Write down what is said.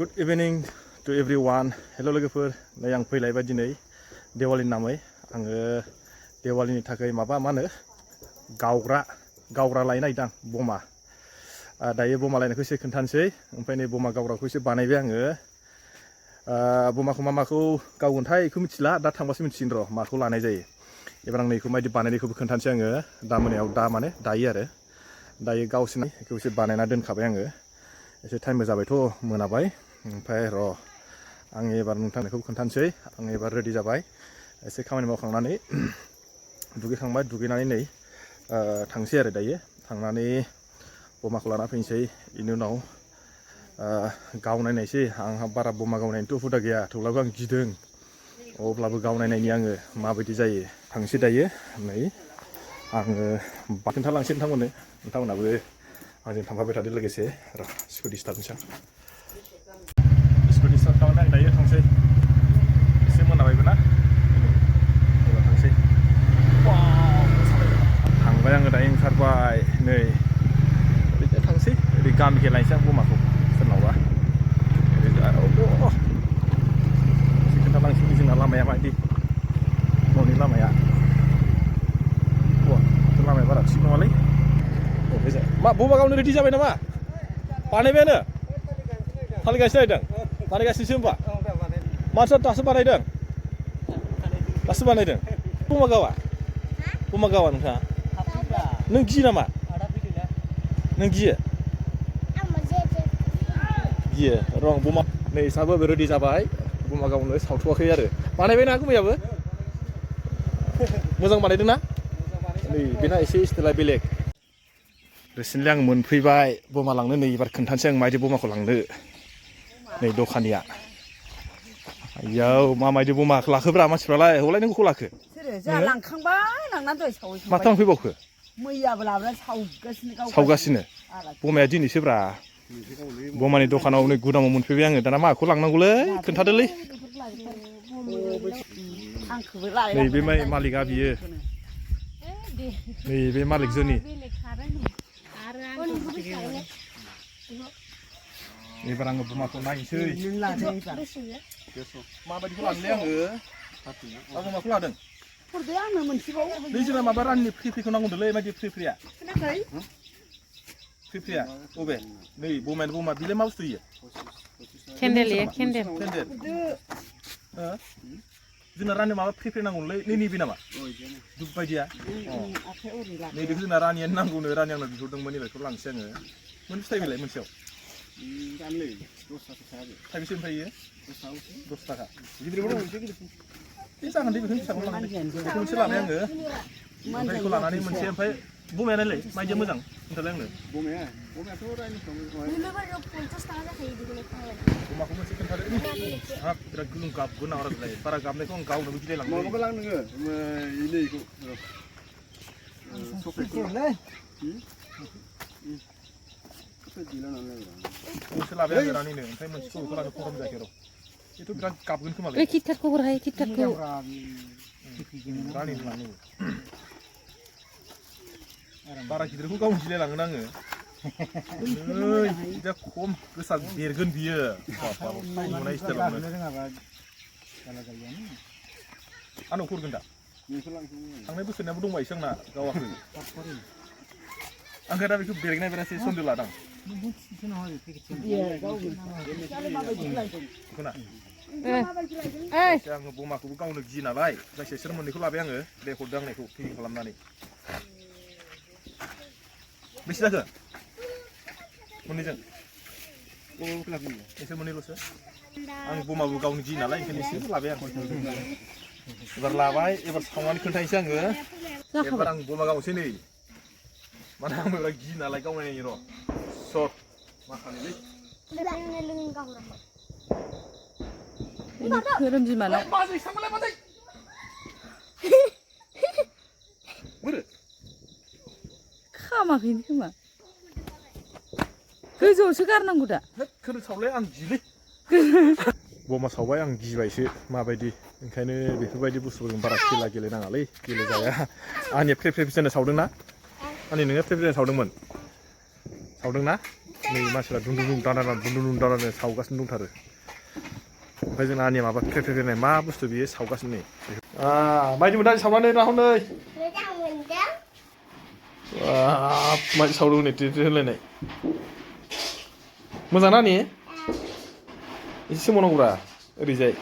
Good evening to everyone. Hello लोगोफोर नै आं फैलायबाय दिनै देवालिनि नामै आङो देवालिनि थाखाय माबा मा होनो गावग्रा लायनो नागिरदों बमा दायो बमा लायनायखौ एसे खोन्थानोसै ओमफ्राय नै बमा गावग्राखौ एसे बानायबाय आङो बमाखौ माखौ गावगोनथाय बेखौ मिथिला दा थांबासो मिथिगोन र' माखौ लानाय जायो एबार आं नैखौ माबायदि बानायनायखौबो खोन्थानोसै आङो दा मोनायाव माने दायो गावसिनि बेखौ एसे बानायना दोनखाबाय आङो एसे टाइमबो जाबायथ' मोनाबाय ओमफ्राय र' आं एबार नोंथांखौ खोन्थानोसै आं एबार रेडि जाबाय एसे खामानि मावखांनानै दुगैखांबाय दुगैनानै नै थांसै आरो दायो थांनानै बमाखौ लाना फैनोसै बेनि उनाव गावनायनायसै आंहा बारा बमा गावनायनिथ' हुदा गैया थेवब्लाबो आं गिदों अब्लाबो गावनायनायनि आङो माबायदि जायो थांसै दायो नै आङो खोन्थालांसै नोंथांमोनाबो आंजों थांफाबाय थादो लोगोसे र' स्कुटि स्टार्टनोसै स्कुटि स्टार्ट खालामनानै आं दायो थांसै एसे मोनाबायबो ना एबार थांसै थांबाय आङो दायो ओंखारबाय नै ओरैनो थांसै ओरै गामिखै लायनोसै आं बमाखौ सोरनावबा एसे खोन्थालांसै जोंना लामाया माबायदि न'नि लामाया लामाया बारा थिग नङालै मा बमा गावनो रेडि जाबाय नामा बानायबायानो फालिगासिनो नायदों बानायगासिनोसो होनबा मानसिया दासो बानायदों बमा गावा नोंथाङा नों गियो नामा नों गियो रं बमा नै साबो रेडि जाबाय बमा गावनो सावथ'वाखै आरो बानायबायना गुमैयाबो मोजां बानायदों ना नै बेना एसे स्टाइला बेलेग रिसेन्टलि आं मोनफैबाय बमा लांनो नै एबार खोन्थानोसै आं माबायदि बमाखौ लांनो नै दखानिया आयाव माबायदि बमाखौ लाखोब्रा मानसिफ्रालाय हौलाय नों बबेखौ लाखो जोंहा लांखांबाय लांनानै दहाय सावहैखांबाय माथो लांफैबावखो मैयाबो लाबोनानै सावगासिनो बमाया दिनैसोब्रा बमानि दखानाव नै गुदामाव मोनफैबाय आङो दाना माखौ लांनांगौलै खोन्थादोलै नै बे मालिकआ बियो नै बे मालिक जोंनि एबार आङो बमाखौ नायनोसै माबायदिखौ लांलै आङो माखौ लादों नै जोंना माबा राननि फ्रिखौ नांगौलै माबायदि फ्रिया अबे नै बमा बिलाय मा बुस्थु इयो केन्डेल जोंना रानि माबा फ्रि नांगौलै नैबे नामा दुब बायदिया नै बेखौ जोंना रानियानो नांगौनो रानि आंनो बिहरदोंमोन बेखौ लांसै आङो मोनसे फिथाइ बेलाय मोनसेयाव थाइबेसे ओमफ्राय इयो 10 थाखा गिदिरबो दं एसे गिदिर बे जागोन दे बेखौ फिसाखौ लांदो बेखौ मोनसे लाबाय आङो ओमफ्राय बेखौ लानानै मोनसे ओमफ्राय बमायालाय मायदिया मोजां खोन्थालाय आंनो बमायाथ' बमाखौ मोनसे खोन्थादो हाब बिराद गोलोम गाबगोन नामालाय बारा गाबनायखौ आं गावनोबो गिलायलाङो माबाखौ लां नोङो इनैखौ मोनसे लाबाय आङो रानिनो ओमफ्राय मोनसेखौ बेखौ लानो खम जायाखै र' बेथ' बिराद गाबगोन खोमालै बे किटकाटखौ हरहाय किटकाटखौ रानिनो लांनांगौ बारा गिदिरखौ गावनो गिलायलाङोना आङो नै बिदा खम गोसा देरगोन बियो नुनाय स्टाइलावनो आंनाव हरगोन दा थांनाय बोसोरनियाबो दंबायसो आंना गावाखै आंखौ दा बेखौ बेरगनाय बेरासै सन्देह लादां आङो बमाखौबो गावनो गियो नालाय जायखिया सोर मोननैखौ लाबाय आङो बे हरदों आंनायखौ पेकिं खालामनानै बेसे जाखो मोननैजों एसे मोननैल'सो आं बमाबो गावनो गियो नालाय ओंखायनो एसे लाबाय आं एबार लाबाय एबार सावनानै खोन्थानोसै आङो एबार आं बमा गावनोसै नै माने आंबो बिराद गियो नालाय गावनायनि र' सट मा खालामलै धोरोम बिमानाव खामाखैनो खोमा गोजौआवसो गारनांगौ दा खोरोसावलाय आं गिलै बमा सावबाय आं गिबायसो माबायदि ओंखायनो बेफोरबायदि बुस्थुफोरजों बारा खेला गेलेनाङालै गेलेजाया आंनिया फ्रे फ्रे सावदोंना आंनि नोङो फ्रे फ्रे सावदोंमोन सावदोंना नै मानसिफ्रा दुं दानानो सावगासिनो दंथारो ओमफ्राय जोंना आनिया माबा ख्रे ख्रे होननाय मा बुस्थु बियो सावगासिनो नै माइदि मोनदां सावनानै राहुल नै मोजां मोनदों माइदि सावदों नै टिट होनलायनाय मोजां ना नि एसे सोमावनांगौरा ओरैजाय